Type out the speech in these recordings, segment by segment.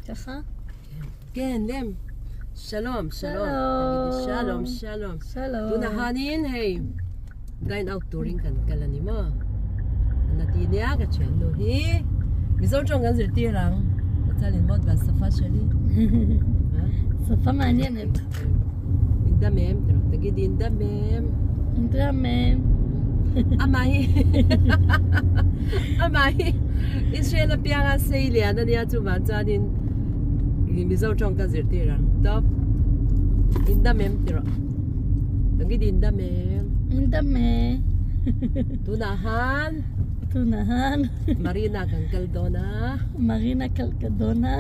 ככה? כן, lem. Shalom, shalom. Shalom, shalom. Shalom. Tuna hanin hei. Dine out turin kan kal ani maw. Na ti nia ka thian nu hi. Mizo tawng kan zirtir ang. Ka ללמוד והשפה שלי. שפה מעניינת. אינדמם, תגידי אינדמם. אינדמם. Amah hi amah hi Israel a pianga sei lian ania chuvang chuanin Mizo tawng ka zirtir ang tawp in dam em ti rawh tangidi in dam em in dam e tunah han tunah han Marina kan kal dawn a Marina kal ka dawn a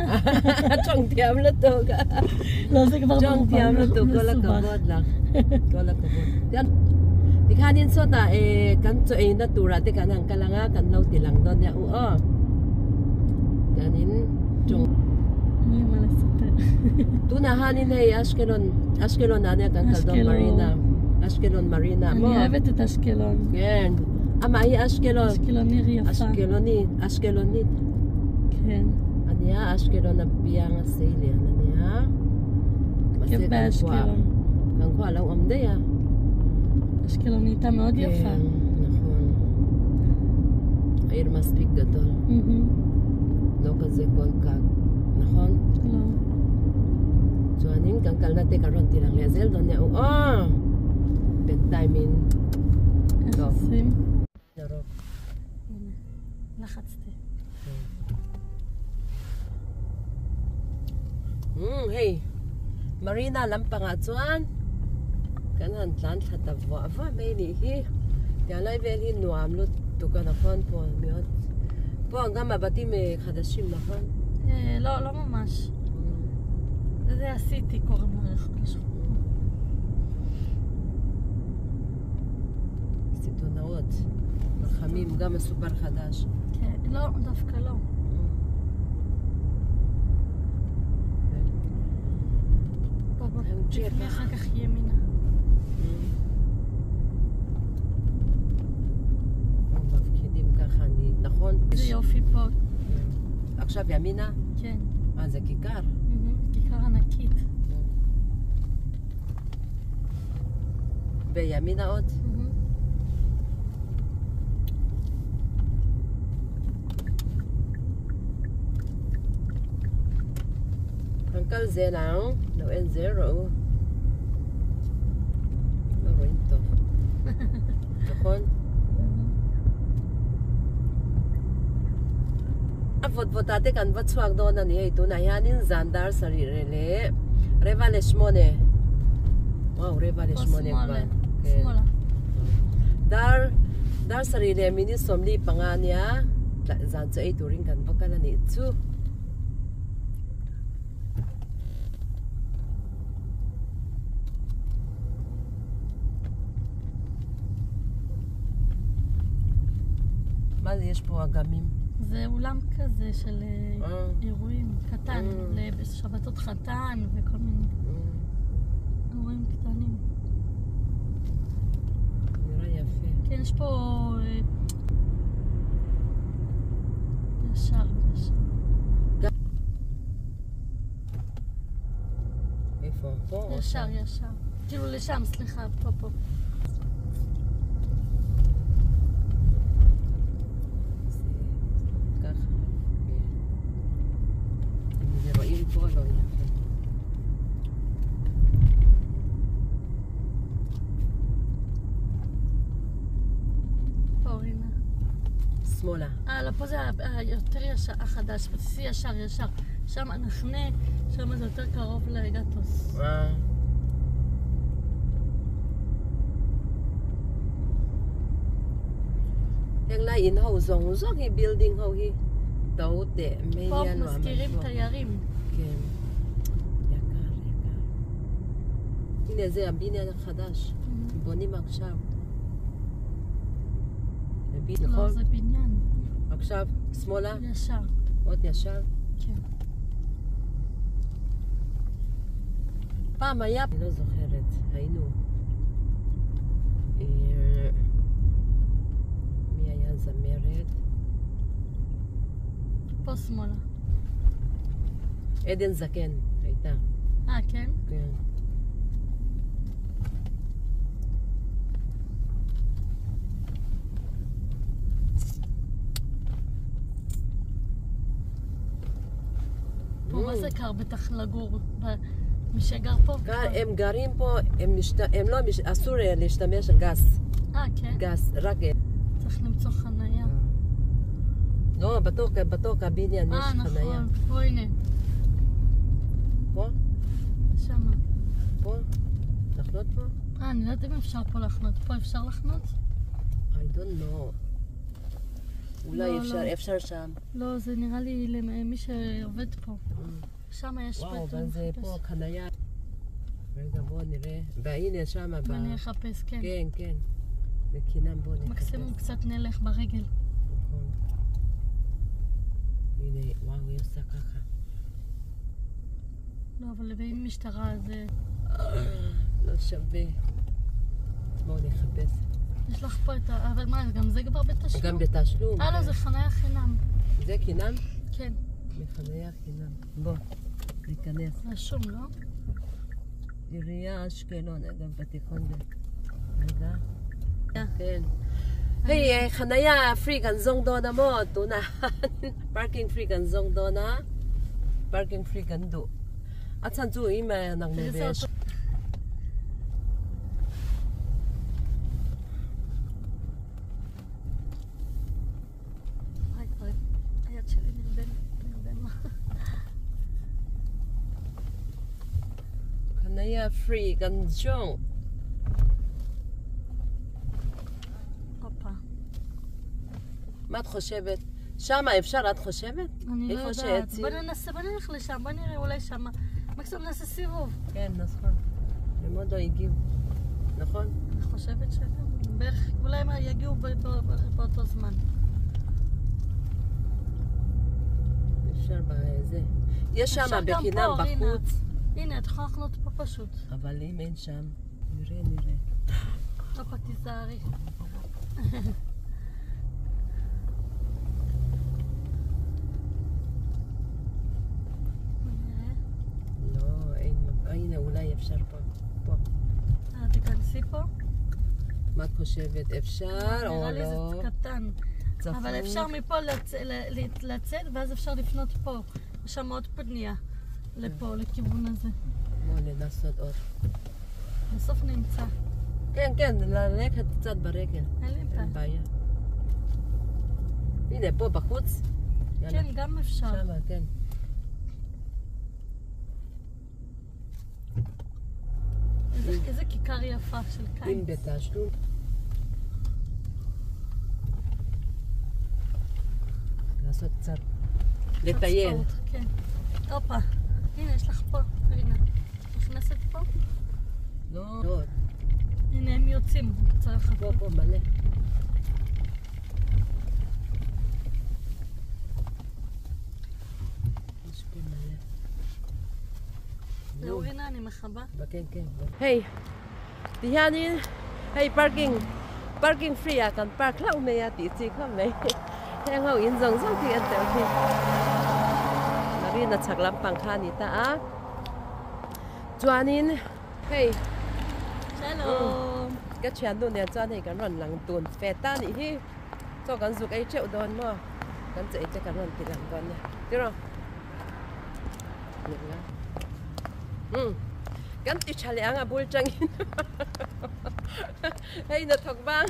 tawng thiam lutuk a tawng thiam lutuk kawla ka vawt la kawla ka vawt Tikhanin sawtah eh kan chaw eina turah te kan han kal ang a, kan lo ti lang dawn nia u aw. Chuanin tawng Tunah hanin hei Ashkelon Ashkelon ah nia kan kal dawn Marina Ashkelon Marina maw? Ken amah hi Ashkelon Ashkeloni Ashkelonit ania Ashkelon a piang a sei lian ania mahse kan khuaah kan khuaah a lo awm daih a. אשקלון נהייתה מאוד יפה. כן, נכון. העיר מספיק גדול. לא כזה כל כך, נכון? לא. Chuanin kan kalna te ka rawn ti lang leh zel dawn nia u aw בינתיים in איך עושים? ירוק. הנה, לחצתי. Umm hei Marina lampangah chuan kan han tlan thla ta vuah vuah mai nih hi tiang lai vel hi nuam lutuk a nakhon pawh miawt pawh ang gama batim khadashim nakhon. לא, לא ממש. זה הסיטי קוראים לרחוב. סיטונאות, רחמים, גם הסופר חדש. כן, לא, דווקא לא. אחר כך ימינה. מפחידים ככה, אני, נכון? איזה יופי פה. עכשיו ימינה? כן. אה, זה כיכר? כיכר ענקית. וימינה עוד? Kan kal zel ang, lo en zel rawh u. Lo רואים טוב. נכון? A vawt vawt ah te kan va chhuak dawn a ni hei tunah hianin zan dar sarih reh leh reva leh shmone wow reva leh shmone dar dar sarih leh minute sawmli panga ania zan chaw ei turin kan va kal a nih chu. מה זה יש פה אגמים? זה אולם כזה של אירועים קטן, לשבתות חתן וכל מיני אירועים קטנים. נראה יפה. כן, יש פה ישר, ישר. איפה? פה? ישר, ישר. כאילו לשם, סליחה, פה, פה. ככה. אם זה רואים פה, לא יפה. פה, הנה. שמאלה. אה, לא, פה זה היותר ישר, החדש, תיסעי ישר, ישר. שם נחנה, שם זה יותר קרוב לגטוס. אה. Heng lai in ho zawng zawng hi building ho hi to teh mai פה a nuam an משכירים chhuak. תיירים. כן. יקר יקר. הנה זה הבניין החדש. בונים עכשיו. לא, נכון? זה בניין. עכשיו שמאלה? ישר. עוד ישר? כן. פעם היה, אני לא זוכרת, היינו, מי היה זמרת? פה שמאלה. עדן זקן הייתה. אה, כן? כן. פה מה זה קר בטח לגור? מי שגר פה? הם גרים פה, הם לא, אסור להשתמש גז. אה, כן? גז, רק... צריך למצוא חנייה. לא, בתוך הבניין יש חנייה. אה, נכון. פה הנה. פה? שמה. פה? לחנות פה? אה, אני לא יודעת אם אפשר פה לחנות. פה אפשר לחנות? I don't know. אולי אפשר, אפשר שם. לא, זה נראה לי למי שעובד פה. שם יש וואו, אבל זה פה חנייה. רגע, בואו נראה. והנה שם. אני אחפש, כן. כן, כן. בחינם בואו נחפש. מקסימום קצת נלך ברגל. נכון. הנה, וואו, היא עושה ככה. לא, אבל אם משטרה זה... לא שווה. בואו נחפש. יש לך פה את ה... אבל מה, גם זה כבר בתשלום? גם בתשלום. אה, לא, זה חניה חינם. זה חינם? כן. מחניה חינם. בוא, ניכנס. רשום, לא? עירייה אשקלון, אגב, בתיכון זה. רגע. כן. היי, חניה free กัน zong do na mo tu na parking free กัน zong do na parking free กันดูอาจารย์จูอีเมลนังเนเวช היד שלי נרדמה. חניה free กัน zong מה את חושבת? שמה אפשר, את חושבת? אני לא יודעת. בוא ננסה, בוא נלך לשם, בוא נראה אולי שמה. מקסימום נעשה סיבוב. כן, נכון. הם עוד לא הגיעו, נכון? אני חושבת שכן. בערך, אולי הם יגיעו באותו זמן. אפשר בזה. יש שמה בחינם בחוץ. הנה, את יכולה לחנות פה פשוט. אבל אם אין שם, נראה, נראה. הופה, תיזהרי. הנה, אולי אפשר פה. פה. תיכנסי פה. מה את חושבת? אפשר או לא? נראה לי זה קטן. אבל אפשר מפה לצאת, ואז אפשר לפנות פה. יש שם עוד פנייה. לפה, לכיוון הזה. בואו ננסות עוד. בסוף נמצא. כן, כן, ללכת קצת ברגל. אין לי בעיה. הנה, פה בחוץ. כן, גם אפשר. שמה, כן. איזה כיכר יפה של קיץ. אם בתשלום. לעשות קצת. לטייל. כן. הופה. הנה, יש לך פה, רינה. נכנסת פה? לא. לא. הנה, הם יוצאים. צריך פה, פה, מלא. יש פה מלא. זהו, רינה, אני מכבה. כן, כן. היי, tihianin, hei parking, parking free à, kan park hlauh mai a tih chi khawp mai. Heng ho in zawng zawng khi an tel khi. Marina chak lampang kha ni ta a. Chuanin, hei. Shalom. Ka thian nu nen chuan hei kan rawn lang tun fe ta ni hi. Chaw kan zuk ei theuh dawn maw. Kan chei te kan rawn ti lang dawn nia. Tiraw. Kan ti tha leh anga bul tangin hei na thawk bang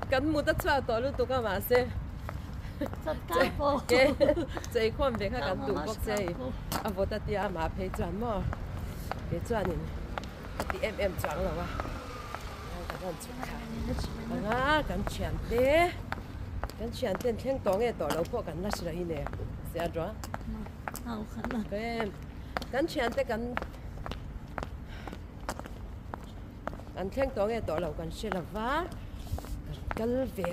kan mut a chhuak tawh lutuk a mahse chei khawm ve kha kan duh bawk che hei a vawt a tia amah phei chuan maw ke chuanin a ti em em chuang lo a kan rawn chhuk kha anga kan thian te thleng tawh nge tawh lo pawh kan la hrilh hi ne se a rawh kan thian te kan an thleng tawh nge tawh lo kan hre lova kan kal ve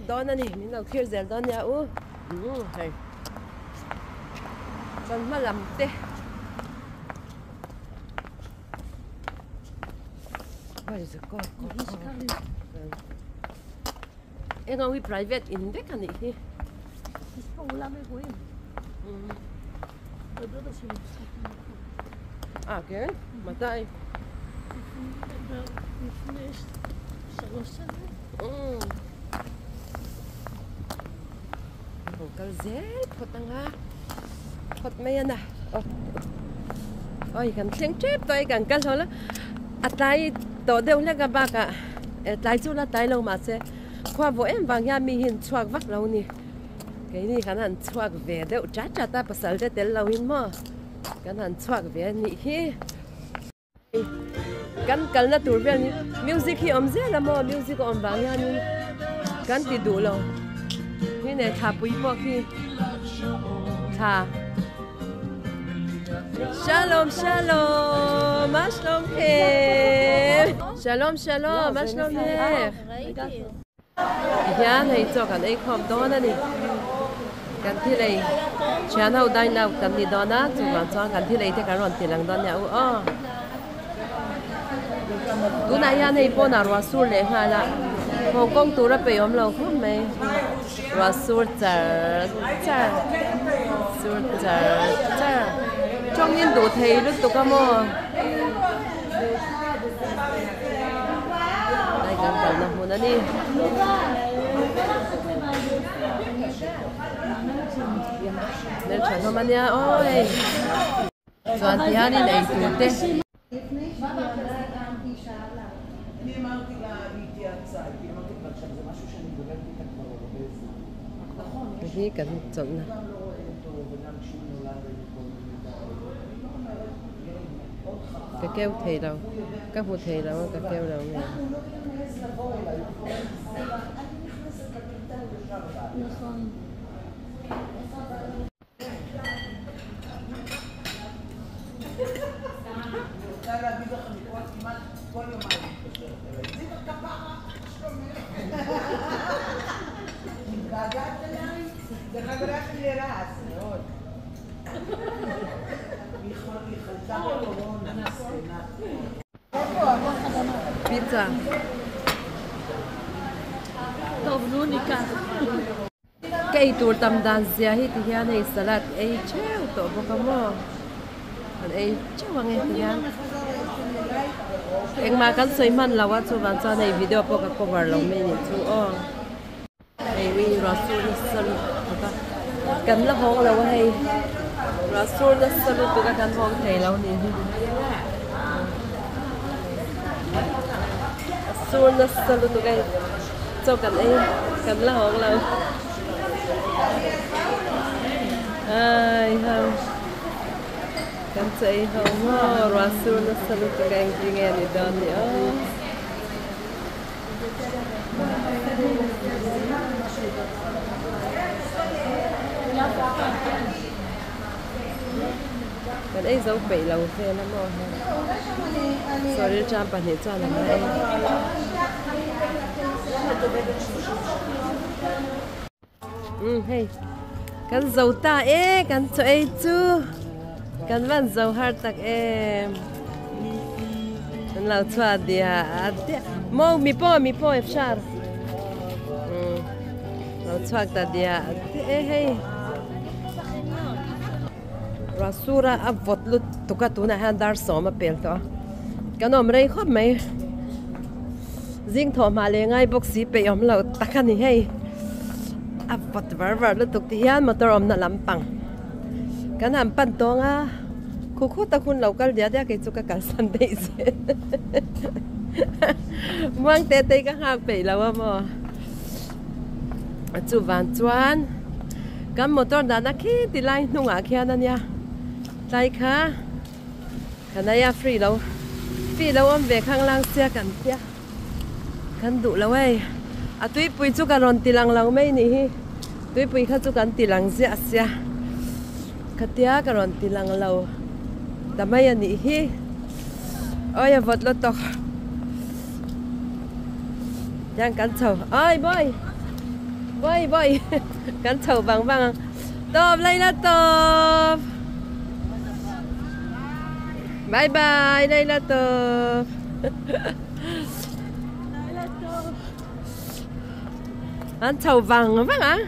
dawn ani min lo thlir zel dawn nia u hei chuan hma lam te eng ang hi private in vek ani hi. בדודה שלי משחק. אה, כן? מתי? לפני 3 שנים. Kal zel phawt anga phawt mai ana oi kan thleng tep tawh kan kal hlawh la a tlai tawh deuh hlek a bakah tlai chu la tlai lo mahse khua vawh em vang hian mi hi an chhuak vak lo ni keini kan han chhuak ve deuh chat chat a pasal te tel lo in maw kan han chhuak ve a nih hi. Kan kalna tur vel hi music hi awm zel a maw music a awm vang hianin kan ti duh lo hi nei thla pui pawh khi thla Shalom shalom ma shlomchem Shalom shalom ma shlomech Tihian hei chaw kan ei khawm dawn a ni. Kan thil ei thian ho dine out kan ni dawn a, chuvang chuan kan thil ei te kan rawn ti lang dawn nia u aw. Tunah hian hei pawnah ruah sur leh nghal a, Hong Kong tura peih awm lo khawp mai. Ruah sur char char, sur char char. Tawngin duh thei lutuk a maw? Lai kan kalna hmun a ni. Hmeltha hlawm a nia aw hei. Chuan ti hianin ei tur te. Hei hi kan chawlhna. Ka keu thei lo, ka hmu thei lo a ka keu lo nge. Pizza. Ka ei tur tam dan zia hi ti hian hei salad ei theuh tawh bawk a maw kan ei theuh ang e ti hian engmah kan sawi hman lo a chuvang chuan hei video pawh ka cover lo mai a nih chu aw. Hei ui ruah sur nasa lutuk a kan la hawng lo a hei ruah sur nasa lutuk a kan hawng thei lo ni hi a sur nasa lutuk a hei chaw kan ei kan la hawng lo ai ho kan chaw ei ho maw ruah sur nasa lutuk a engtin nge ni dawn ni aw. Kan ei zo peih lo vel a maw he. Sorry ṭam pahnih chuan an la ei. Umm hei kan zo ta e kan chaw ei chu kan van zo har tak em kan lo chhuah diah diah maw mi pawh mi pawh efshar umm lo chhuak ta diah diah e hei Rasura a vawt lutuk a tunah hian dar sawm a pel tawh a kan awm rei khawp mai zing thawh hma leh ngai bawk si peih awm loh tak a ni hei a vawt var var lutuk ti hian motor awmna lampang kan han pan tawng a khu khu tak hun lo kal diah diah kei chu ka kalsan daih zel muang te te ka nghak peih lo a maw. Chuvang chuan kan motor dahna khi ti lai hnungah khian a nia tlai kha khanai a free lo free lo awm ve khang lang sia kan tia kan duh lo hei a tuipui chu ka rawn ti lang lo mai nih hi tuipui kha chu kan ti lang ziah sia khatia ka rawn ti lang lo ta mai a nih hi awi a vawt lawt tawk. Tiang kan chho oi boy boy boy kan chho vang vang ang tawp Layla tawp bye bye Layla tawp an chho vang vang ang.